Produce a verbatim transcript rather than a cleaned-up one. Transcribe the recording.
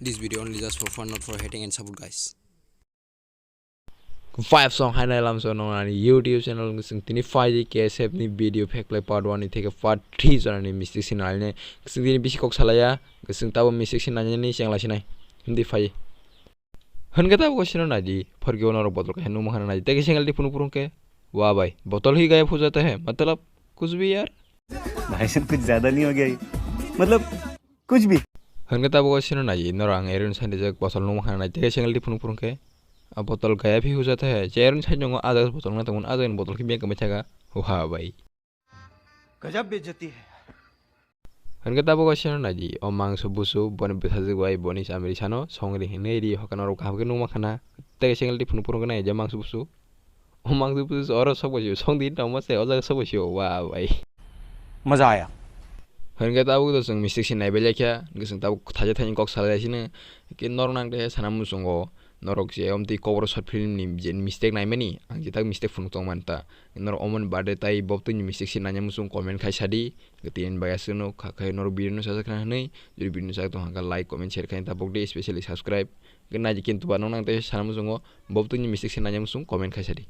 This video only just for fun, not for hating and support, guys. Five song hai nai lam so nong ani YouTube channel sing tini five K S F ni video phek play part one ni theke part three jona ni mistake sin nai ne sing tini bisi kok salaya sing tabo mistake sin nai ni chengla sinai hindi phai. Hwnke tabo ko sino nai di phorki ono rok botol kaisa numa khana nai teke chengla di phunu phurung ke. Wa bhai, botol hi gaya phuja te hai, matlab kuch bhi yaar. भाई साहब कुछ ज्यादा नहीं हो गया ये? मतलब कुछ भी। Hwnke tabo ko sino nai di norok ang erin sani jak botol numa khana nai teke chengla di phunu phurung ke. A botol gaya phi huja te hai, je erin sani ngo ajak botol na tong ajak botol ki beng kama chaga. Wa bhai. गजब बेइज्जती है। Hwnke tabo ko sino nai di o mangso busu boni bwsajwk bai boni chamri sano songri hinwi ri hokan norok kaham ke numa khana. Teke chengla di phunu phurung ke nai je mangso busu. O mangso busu oro sok bai sio song di tamo se o jaga sok bai sio wa bhai. मजा आया। Hwnke tabuk to chwng mistake se naibai laikha, hwnke chwng tabuk thaisa thaini kok salai sino, ke norok nang te sana muchungo, norok je omtwi Kokborok short film ni je mistake naimani, ang je tak mistake phunuk tong man ta, norok omoni bade tai bob twi ni mistake se naina muchung comment khai sadi, hwnke tini bagwi aswkno kha khai norok video no sajak khna hwnwi, jodi video no sajak tong kha like comment share khai tabuk di, especially subscribe, hwnke naidi kintu ba norok nang te sana muchungo, bob twi ni mistake se naina muchung comment khai sadi.